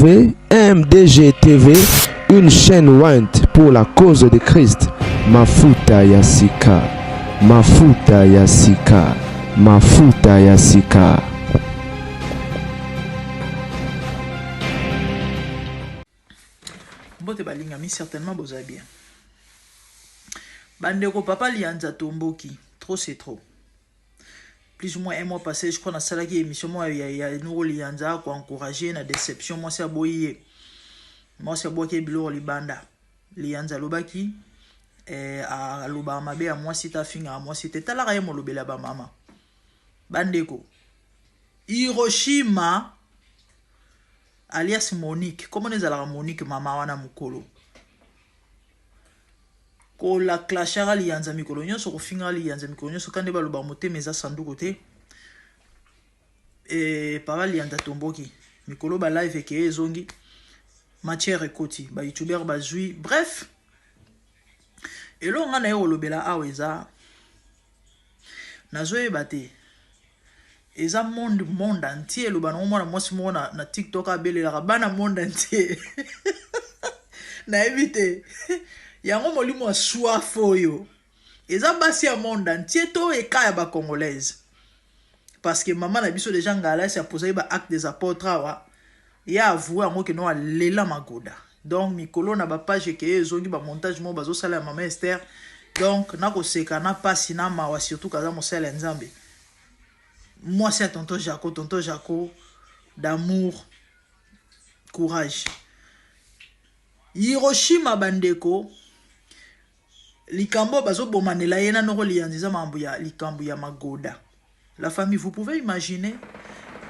MDG TV, une chaîne ointe pour la cause de Christ. Mafuta ya sika, mafuta ya sika, mafuta ya sika. Mbote balingami, certainement boza bien. Bandeko papa Lianza Tomboki, trop c'est trop. Plus ou moins un mois passé, je crois nasalaki émission moko ya, ya Noko Lianza ko encourager na déception mwasi aboyi ye. Mwasi abwaki ye biloko libanda. Lianza alobaki eh, alobaka mabe ya mwasi te, afingaka mwasi te. Talaka ye molobeli ya bamama. Bandeko, Hiroshima alias Monique, comment ezalaka Monique mama wana mokolo? Kola clashaka liyanza mikolo nyonso, kofingaka liyanza mikolo nyonso, kande baloba motema eza sanduku te. E, papa liyanza tomboki mikolo ba live ekeye ezongi, matière ekoti, ba youtubeur bazwi, bref. Eloko nga naye kolobela awa eza nazoyeba te, eza monde monde entier eloba nango mwana mwasi moko na, na TikTok abelelaka bana monde entier. Nayebi te yango molimo ya soif oyo eza basi ya monde entier to eka ya ba congolaise, parce que mama na biso déjà Ngalasi aposaki ba acte des apôtres awa, ya avoué yango ke no alela magoda. Donc mikolo na ba page ekeye ezongi ba montage moko bazosala ya mama Esther. Donc nakoseka na pasi na mawa, surtout kaza mosala ya Nzambe. Mwasi ya tonton Jaco, tonton Jaco d'amour, courage. Hiroshima bandeko, likambo bazobomanela ye na noko liyanzi eza mambo ya likambo ya magoda. La famille, vous pouvez imaginer,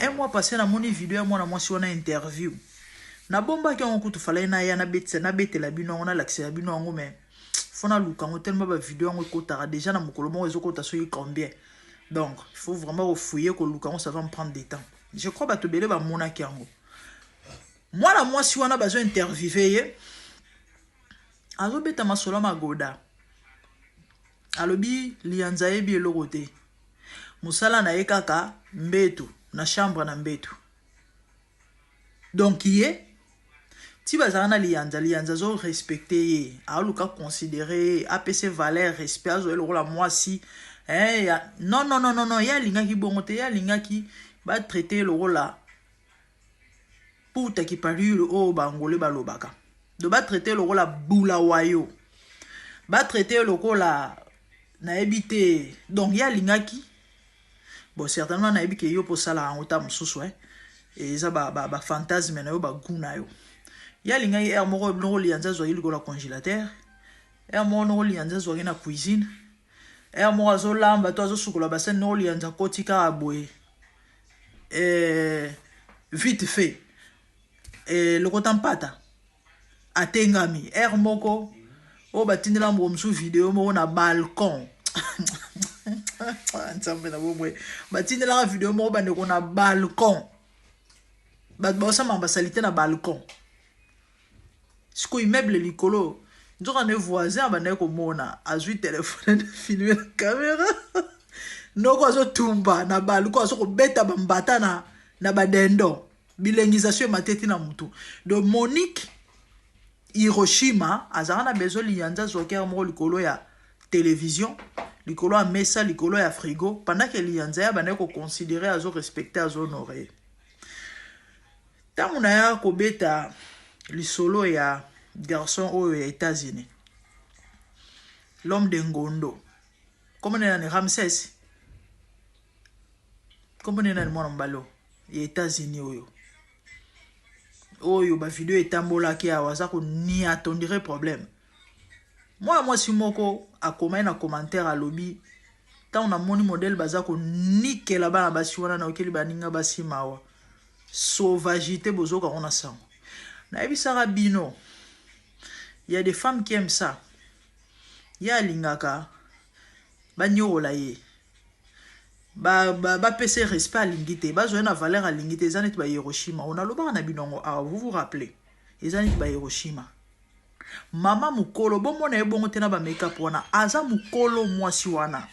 un mois passé namoni video ya mwana mwasi wana interview. Nabombaki yango kutu falai na ya nabetisa nabetela bino yango nalakisela bino yango, mais faut naluka yango tellement ba video yango ekotaka déjà na mokolo moko ezokota soki combien. Donc il faut vraiment kofouiller koluka yango, ça va me prendre du temps. Je crois bato ebele bamonaki yango. Mwana mwasi wana bazo interviewer ye, azobeta masolo magoda. Alobi liyanza ayebi eloko te, mosala na ye kaka mbetu na chambre na mbetu. Donc ye ti bazalaka na liyanza, liyanza azo respecte ye, aluka considérer ye, apesa valeur, respect, azwa ye lokola mwasi. Eh, ya, non non non non non, ye alingaki bongo te, ye alingaki batraite ye lokola puta kipalulu oyo bangole balobaka. Donc batraite ye lokola bulawayo, batraite ye lokola nayebi te. Donc ye alingaki bon, certainement nayebi ke yo mpo osalaka yango ta mosusu, eh, eza ba, ba, ba fantasme na yo, ba goût na yo. Ye alingaki heure moko noko liyanza azwaki likolo ya congélateur, heure moko noko liyanza azwaki na cuisine, heure moko azolamba to azosukola basani, noko liyanza akoti kaka boye, eh, vite fait, eh, lokota mpata atengami. Heure moko oyo batindela moko mosusu video moko na balcon, Nzambe na bomoi, batindelaka video moko bandeko na balcon, bato baosamaka basali te na balcon. Sikoyo immeuble likolo, nzoka nde voisin abandaki komona, azwi telefone na filme na kamera, noko azotumba na balcon, azokobeta bambata na, na badendo bilengisation emateti na mutu. Donc Monique Hiroshima azalaka na besoin liyanza azwaki yango moko likolo ya télévision, likolo ya mesa, likolo ya frigo, pendant que liyanza ye abandaki koconsidere, azorespecte, azohonore. Ntango naya kobeta lisolo ya garçon oyo ya États-Unis, l'homme de Ngondo, kombo nani? Ramses, kombo nani? Mwana mobali oyo ya États-Unis oyo oyo bavideo etambolaki awa, aza koniata, on dirait problème. Mwana mwasi moko akomaki na commentaire, alobi ntango namoni modèle baza konikela bana basi wana, naokeli baninga basi mawa, sauvagité bozoka ngo na sango. Nayebisaka bino, y a des femmes qui aiment ça. Ye alingaka banyokola ye, bapesa ba, ba respect alingi te, bazwa ye na valeur alingi te. Eza neti ba Hiroshima oyo nalobaka na bino yango awa, vous vous rappelez? Eza neti ba Hiroshima, mama mokolo bomona ye bongo te na bamakeup wana, aza mokolo mwasi wana.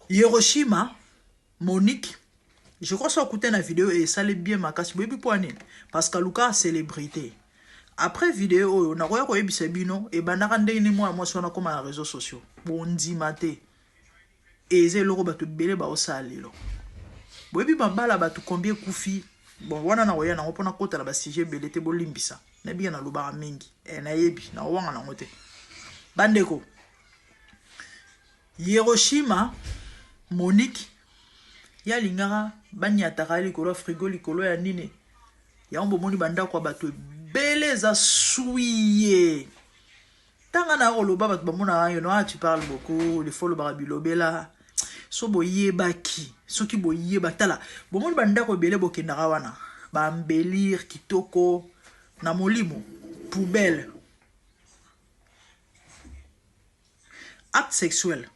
Hiroshima. Monique, je crois so akute na video esali bien makasi. Boyebi mpo nini? Parce que aluka célébrité. Après video oyo nakoya koyebisa bino ebandaka ndenge nini mwana mwasi wana akóma na réseaux sociaux. Bondima te, eza eloko bato ebele baosala lelo. Boyebi mabala bato combien ekufi? Bon, wana nakoya nango mpona kota na basujet ebele te. Bolimbisa, nayebi nalobaka mingi, nayebi nakowanga nango te. Bandeko, Hiroshima Monique, ye alingaka baniataka likolo ya frigo, likolo ya nini. Yango bomoni bandako ya bato ebele eza souillé. Ntanga na koloba, bato bamonaka yo no, ah, tu parles beaucoup, il faut olobaka bilobela. So boyebaki, soki boyeba, tala, bomoni bandako ebele bokendaka wana, baembellir kitoko, na molimo poubelle. Acte sexuel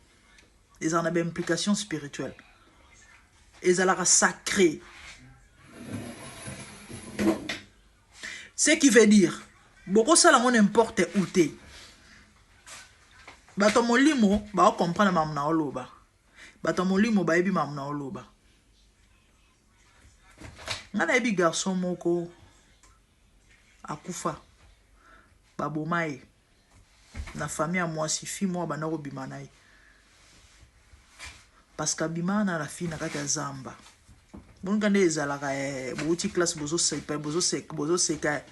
ezala na baimplication spirituelle, ezalaka sacré. Ce qui veut dire bokosala yango n'importe où te. Bato ya molimo baocomprendre makambo na oloba, bato ya molimo bayebi makambo na oloba. Ngai nayebi garçon moko akufa, baboma ye na famille ya mwasi. Fille moko abanda kobima na ye, parce que abimaka na la fille na kati ya zamba. Bonika nde ezalaka, bouti classe, bozoseka, bozoseka,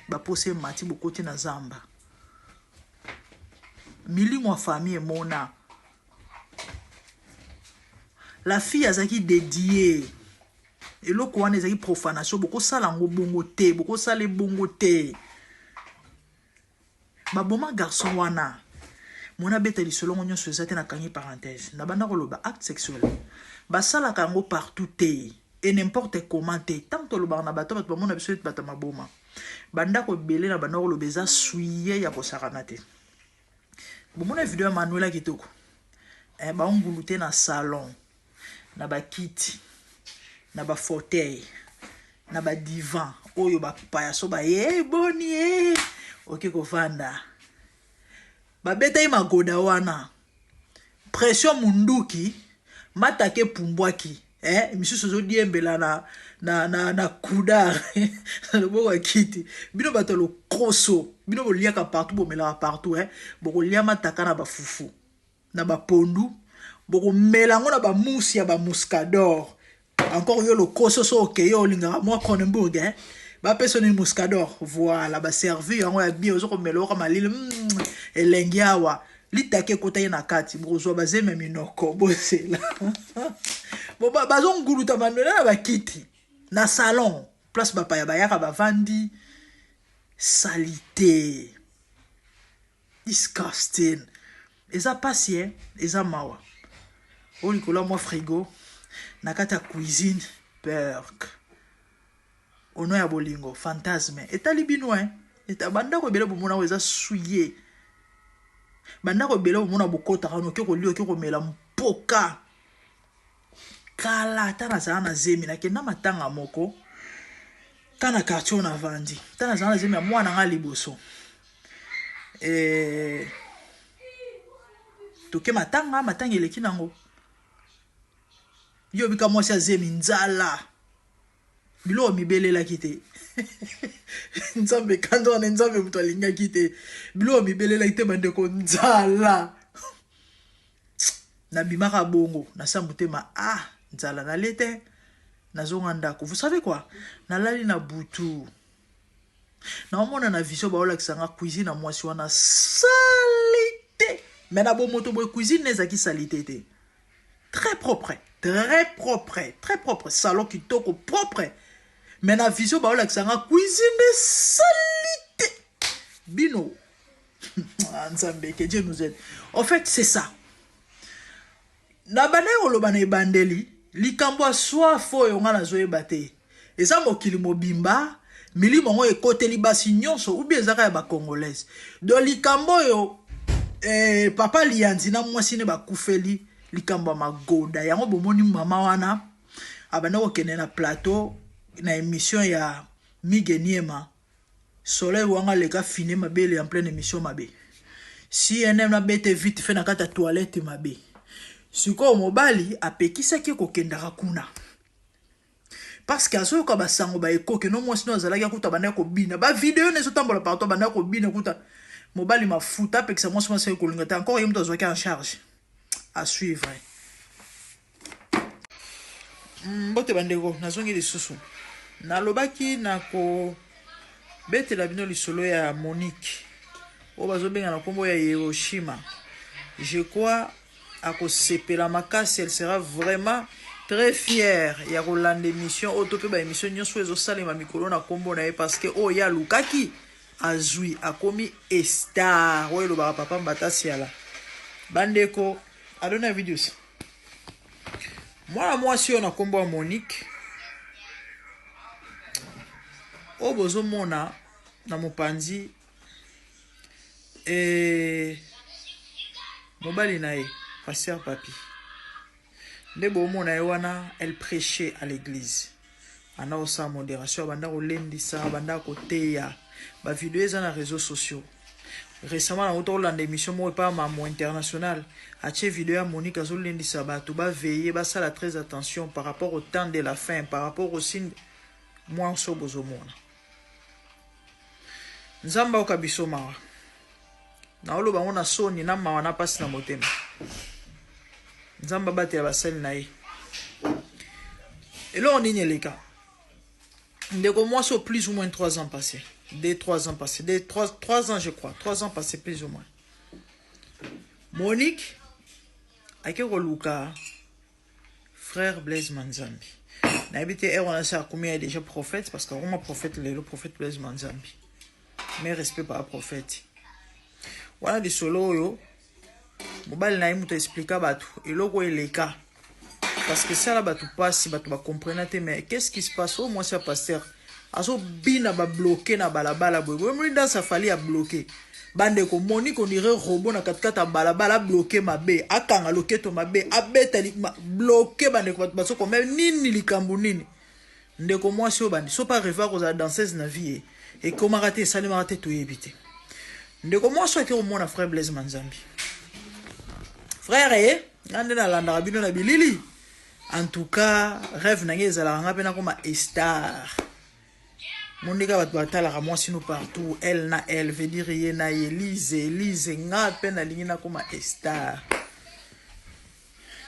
baposa emati, bokoti na zamba. Milimo ya famille emona la fille azalaki dédié. Eloko wana ezalaki profanation. Bokosala yango bongo te, bokosala ebongo te. Baboma garçon wana. Mona abeta lisolo ngo nyonso eza te. Nakangi parenthèse. Nabanda koloba, acte sexuel basalaka yango partout te et n'importe comment te. Tant tolobaka na bato, bato bamona biso ete bato ya maboma. Bandako ebele na banda koloba eza souillé ya kosakana te. Bomona video ya Manuela kitoko, baongulu te na salon, na bakiti, na bafauteuil, na badivan oyo bapaya so baye boni e oke kovanda, babeta ye magoda wana, pression munduki mataka epumbwaki, misusu ezodiembela na kudar na loboko ya kiti. Bino bato ya lokoso, bino boliaka partout, bomelaka partout, bokolia mataka na bafufu, na bapondu, bokomela yango na bamusi ya bamuscador. Encore yo lokoso, so okeye olingaka mwa Kronenbourg, bapesa nini, muscador, voilà, baservi yango ya bien, oza komela oyoka malili, elengi awa. Litaki ekota ye na kati, bokozwa bazemi ya minoko, bozela. Bazonguluta Manuela na bakiti na salon, place bapaya bayaka bavandi. Salité, disgusting. Eza pasi, eza mawa. Oyo likolo ya mwa frigo na kati ya cuisine, perk ono ya bolingo, fantasme etali bino, bandako ebele bomona oyo eza souillé. Bandako ebele bomona, bokotaka noki kolia, oki komela mpoka. Kala, ata nazala na zemi, nakenda matanga moko ka na quartier oyo navandi. Ta nazala na zemi ya mwana nga liboso, toke matanga. Matanga eleki nango, yo bika mwasi azemi, nzala, biloko mibelelaki te. Nzambe kanda wana, Nzambe moto alingaki te, biloko mibelelaki te. Bandeko, nzala, nabimaka bongo nasa motema, ah, nzala, nale te. Nazonga ndako, vous savez quoi, nalali na butu, naomona na vision baolakisa nga cuisine ya mwasi wana, saleté. Mais na bomoto boye, cuisine ezalaki saleté te, très propre, très propre, très propre, salon kitoko, propre. Mais na vision baolakisa nga cuisine saleté. Bino, Nzambe, que Dieu nous aide. En fait, c'est ça na bandaki koloba na ebandeli. Likambo ya soif oyo nga nazoyeba te, eza mokili mobimba, milimo yango ekoteli basi nyonso ubi ezaka ya bacongolaise? Donc likambo oyo, papa Lianzi na mwasi ne bakufeli likambo ya magoda yango. Bomoni mama wana abanda kokende na plateau na émission ya Mige Niema, Soleil wanga aleka fine mabele en pleine émission mabe. Cnm nabete vite fait na kati ya toilette mabe. Sikoyo mobali apekisaki ye kokendaka kuna parce que azoyoka basango ba ekoke no mwasi no azalaki akuta abandaki kobina ba video na ezotambola partout abandaki kobina kuta mobali mafuta apekisa mwasi mwasi aye kolinga te encore ye moto azwaki en charge à suivre. Mbote bandeko, nazongi lisusu. Nalobaki na kobetela bino lisolo ya Monique oyo bazobenga na nkombo ya Hiroshima. Je crois akosepela makasi, elle sera vraiment très fière ya kolanda émission oyo to mpe ba émission nyonso oyo ezosalema mikolo na nkombo na ye, parce que oyo ye alukaki azwi, akomi star oyo elobaka papa Mbatasiala. Bandeko, adona videos mwana mwasi oyo na nkombo ya Monique oyo bozomona na mopanzi e mobali na ye pasteur Papi nde bomona ye wana, elle prêchait à l'église, anda kosala modération, abanda kolendisa, abanda koteya. Bavideo eza na réseaux sociaux. Récemment nango tolanda émission moko epa Mamo International, atie video ya Monique azolendisa bato baveille, basala très attention par rapport au temps de la fin, par rapport au signe. Mwasi oyo bozomona, Nzambe ayoka biso mawa. Naoloba yango na soni, na mawa, na mpasi na motema. Nzambe abatela basali na ye. Eloko nini eleka? Ndeko mwasi oyo, plus ou moins 3 ans passé, 2 3 ans passé, 2 3, 3 ans je crois, 3 ans passé plus ou moins, Monique ake koluka frère Blaise Manzambi. Nayebi te ere wana se akomi ya déjà prophète, parce que akoma prophète lelo, prophète Blaise Manzambi. Mais respect par prophète wana. Lisolo oyo, mobali na ye moto explika bato eloko oyo eleka, parce que esala bato mpasi, bato bacomprena te. Mais qu'est-ce qui se passe? Oyo mwasi ya pasteur azobina babloke na balabala boye boye, moni danse afali ya bloke. Bandeko, Monique on dirait robot na katikati ya balabala, abloke mabe, akanga loketo mabe, abeta bloke. Bandeko, bato bazokoma nini? Likambo nini? Ndeko mwasi oyo bandi so pa rêve akozala danseuse na vie ye, ekomaka te, esalemaka te, toyebi te. Ndeko mwasi oyo ake komona frère Blaise Manzambi. Frère, ye nga nde nalandaka bino na bilili. En tout cas, rêve na ngai ezalaka nga mpe nakoma star. Mondeka bato batalaka mwasi no partout, elle na elle, veut dire ye na ye, Elise, Elise, nga mpe nalingi nakoma star.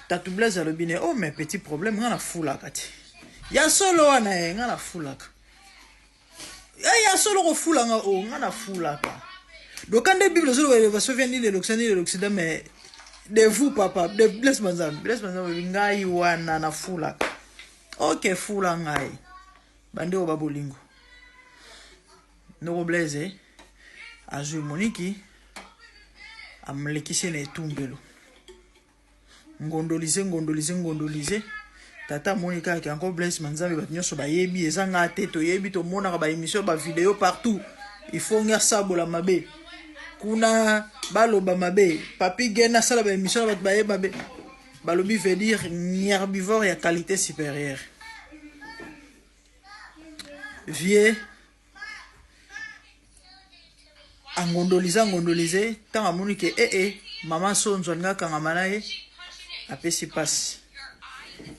Tatu Blaise alobi ne: "Oh, mais petit problème, nga nafulaka te." Ya solo wana ye, nga nafulaka. Ya solo kofulanga o, nga nafulaka. Donc nde Bible ezoloba élévation vient ni de l'Occident ni de l'Occident, mais de vous, papa de Blaise Manzambi. Blaise Manzambi: "Ngai wana nafulaka." Ok, fula ngai. Bandeko babolingo, ndoko Blaise azwi Moniki, amlekisi na etumbelo, ngondolize, ngondolize, ngondolize. Tata amoni kaka encore Blaise Manzambe, bato nyonso bayebi, eza nga te, toyebi, tomonaka baémission, bavideo partout. Il faut ngi asabola mabe kuna, baloba mabe, Papi Gen asala baémission na bato bayebi mabe, balobi, veut dire herbivore ya qualité supérieure. Vie angondolize, angondolize. Ntango amoni ke ee mama Sonzo alingi akangama na ye, apesi mpasi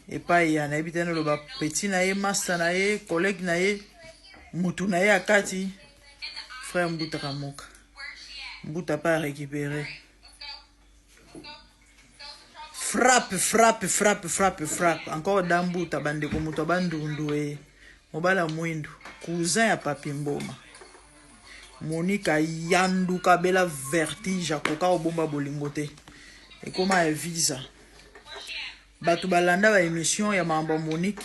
epai ya, nayebi te naloba petit na ye, master na ye, collègue na ye, mutu na ye ya kati, frère Mbuta Kamoka. Mbuta pa récupéré, frappe, frappe, frappe, frappe, frappe encore da Mbuta. Bandeko, moto ya Bandundu e mobali ya mwindu, cousin ya Papi Mboma. Monika yanduka, abela vertige, akoka kobomba bolingo te, ekóma ya visa. Bato balanda baémission ya makambo ya Monique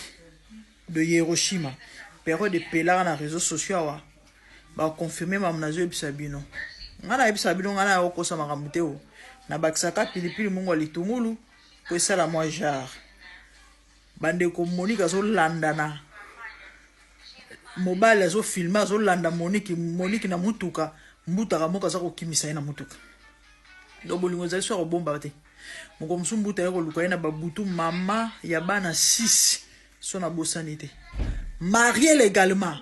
de Hiroshima, période epelaka na réseaux sociaux awa, baconfirme makambo nazoyebisa bino. Ngai nayebisa bino, ngai na kokosa makambo te. O nabakisaka pilipili, mungu ya litungulu po esala mwa genre. Bandeko, Monique azolandana, mobali azofilme, azolanda Monique. Monique na mutuka, mbutaka moko aza kokimisa ye na mutuka. Donc bolingo ezali so ya kobomba te. Moko mosusu, mbuta ye koluka ye na babutu. Mama ya bana 6, so nabosani te, marie légalement.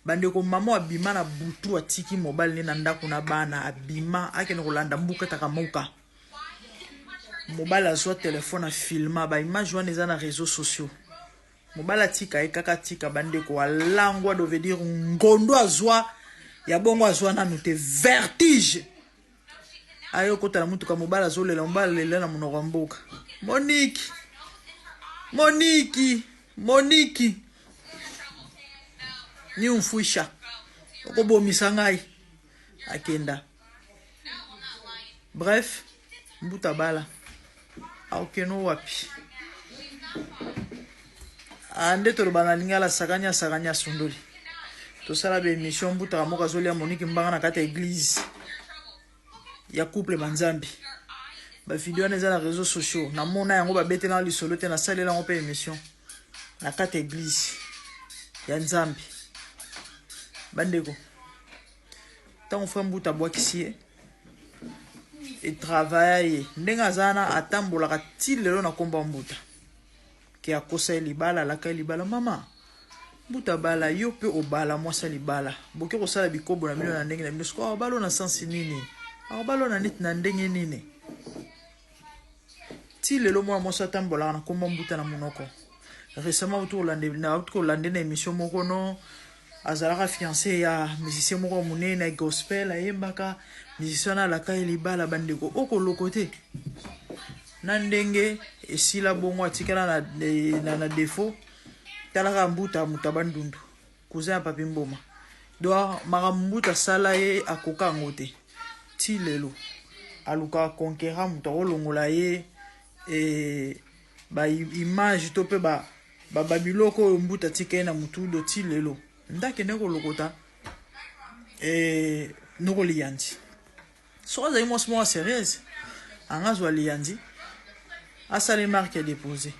Bandeko, mama abima na butu, atiki mobali nde na ndako na bana, abima, akende kolanda mbuka taka moka. Mobali azwa telefone afilma baimage wana eza na réseaux sociaux. Mobali atika ye kaka atika bandeko alangwa, do veut dire ngondo azwa ya bongo azwa nanu te, vertige. Aye okota na motuka, mobali azolela, mobali alela na monoko ya mboka: "Moniki, Moniki, Moniki, niumfwisha, okobomisa ngai." Akenda. Bref, mbuta bala akokende wapi? Ah, nde toloba na lingala, sakani asakani asundoli. Tosala baémission, mbutaka moko azolia Moniki mbanga na kati ya église ya couple banzambi. Bavideo wana eza na réseaux sociaux, namona yango, babetelanga lisolo te, nasalela yango mpe émission na kati ya église ya Nzambe. Bandeko, ntango frère mbuta abwakisi ye, etravailla ye ndenge aza wana, atambolaka ti lelo na nkombo ya mbuta ke akosa ye libala, alaka ye libala. Mama mbuta bala yo mpe obala mwasi ya libala, boke kosala bikobo na bino na ndenge na bino. Sikoyo akobala na sansi nini? Akobala na neti na ndenge nini? Ti lelo mwana mwasi atambolaka na nkombo mbuta na monoko. Récemment auti kolande na émission moko, no azalaka fiancé ya musicien moko ya monene ya gospel, ayembaka. Musicien wana alaka ye libala. Bandeko, okoloko te na ndenge esila bongo, atikala na défaut. Talaka mbuta, moto abandundu, cousin ya Papi Mboma. Donc makambo mbuta asala ye, akoka yango te. Ti lelo alukaka conquérant, moto akolongola ye e, baimage to mpe babiloko oyo mbuta atika ye na motudo. Ti lelo nde akende kolokota e, noko Liyanzi. Soki azali mwasi moko sérieuse, anga azwa Liyanzi, asala marque ya déposé,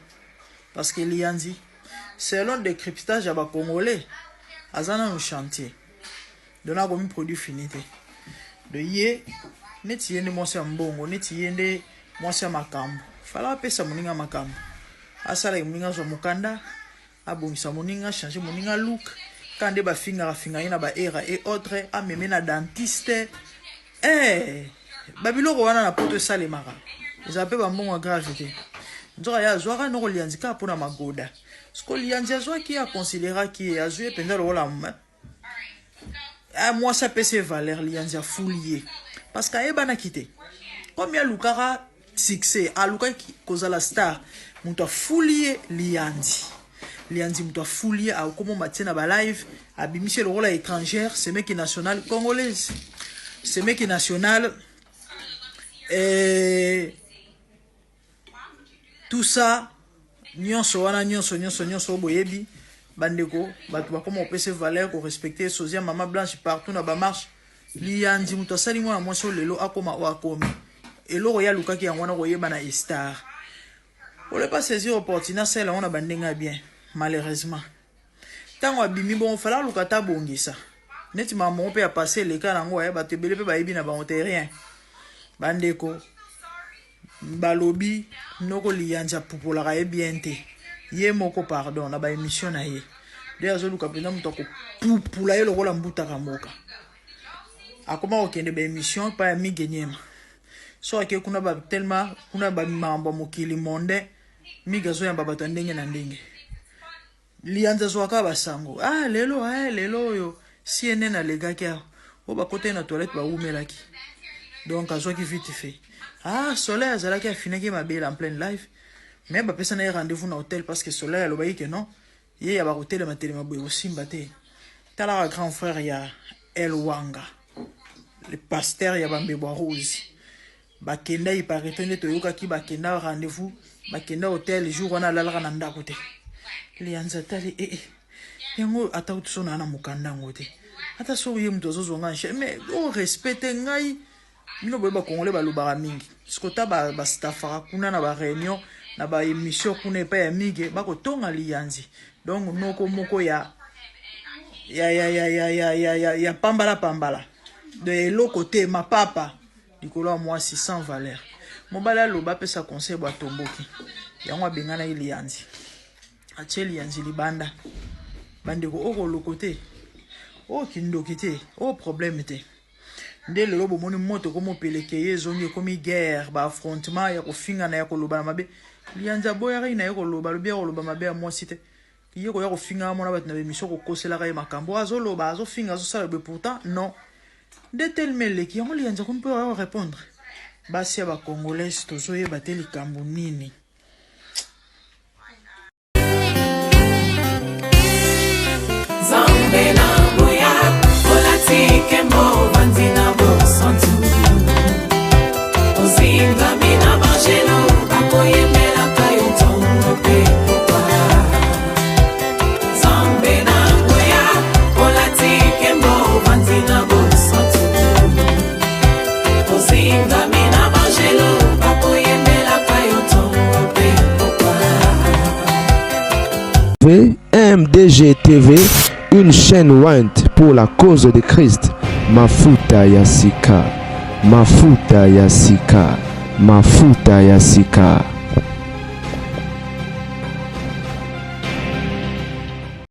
parce que Liyanzi, selon décryptage ya Bacongolais, aza nano chantier, donc akomi produit fini te. De ye neti ye nde mwasi ya mbongo, neti ye nde mwasi ya makambo, fala apesa moninga makambo, asalaki moninga azwa mokanda, abongisa moninga, change moninga look, ka nde bafingaka finga ye na baera et autres, ameme na dentiste. Babiloko wana na poto esalemaka, eza mpe bambongo ya grave te. Nzoka ye azwaka noko Lianzi kaka mpona magoda. Siko Lianzi azwaki ye, aconsidéraki ye, azwi ye mpenza lokola mwasi, apesi ye valeur. Lianzi afuli ye parce que ayebanaki te. Comme ye alukaka succès, alukaki kozala star, moto afuli ye Lianzi. Lianzi moto afuli ye, akoma tie na balive, abimisi ye lokola étrangère, semeki nationale congolaise, semeki nationale tout ça nyonso wana, nyonso nyonso nyonso oyo boyebi. Bandeko, bato bakoma kopesa valeur, korespecte sosia mama Blanche partout na bamarche. Liyanzi moto asali mwana mwasi oyo lelo akoma oyo akomi. Eloko ye alukaki yango wana, koyeba na star. Ole pas saisir opportunité, asala yango na bandenge ya bien. Malheureusement, ntango abimi bongo, fala aluka ata abongisa neti makambo moko mpe ya passé eleka nango. Ya bato ebele mpe bayebi na bango te, rien. Bandeko, balobi noko Liyanzi apupolaka ye bien te, ye moko, pardon, na baémission na ye nde azoluka mpenza moto akopupula ye lokola mbutaka mboka. Akoma kokende baémission epai ya Mige Nyema. So ake kuna, batelema kuna, bamakambo ya mokili monde. Mige azoyamba bato ya ndenge na ndenge. Liyanzi azwaka basango: "Ah, lelo, lelo oyo CNN alekaki awa." Oyo bakotaki na toilette, bawumelaki, donc azwaki vite fait. Ah, Soleil azalaki, afinaki mabele en pleine live, mais bapesa na ye rendez-vous na hôtel, parce que Soleil alobaki ke non, ye ya bakotelema telema boye kosimba te. Talaka grand frère ya Elwanga, le pasteur ya bambebo ya rose, bakenda iparete nde toyokaki, bakenda rendez-vous, bakenda hôtel. Jour wana alalaka na ndako te. Liyanzi atali ee yango, ata so na na mokanda yango te, ata soki ye moto azozwa nga nche, mais o respecte ngai. Bino boye, Bakongole balobaka mingi. Sikota bastafaka kuna na baréunion, na baémission kuna epai ya Mige, bakotonga Liyanzi. Donc noko moko ya pambala pambala de eloko te, mapapa likolo ya mwasi sans valeur. Mobali aloba, apesa conseil bo atomboki yango, abenganaki Liyanzi, atie Liyanzi libanda. Bandeko, okoloko te, oyo kindoki te, oyo problème te. Nde lelo bomoni moto ekomi opeleke ye ezongi ekomi guerre, ba affrontement ya kofingana ya kolobana mabe. Liyanzi aboyaki na ye koloba, alobi ya koloba mabe ya mwasi te. Ye koya kofingaka mwana bato na bemission kokoselaka ye makambo azoloba azofinga azosala boye pourtant non. Nde telema eleki yango liyanzi akomi mpe oya korepondre. Basi ya ba congolaise tozoyeba te likambo nini. Nzambe na nguya olati nkembo ovandi na bosantu ozingami na banjelu bakoyembelaka yo ntongo mpe pokwa Nzambe na nguya olati nkembo ovandi na bosantu ozingami na banjelu bakoyembelaka yo ntongo mpe pokwa MDG TV, une chaîne ointe pour la cause de Christ. Mafuta ya sika, mafuta ya sika, mafuta ya sika.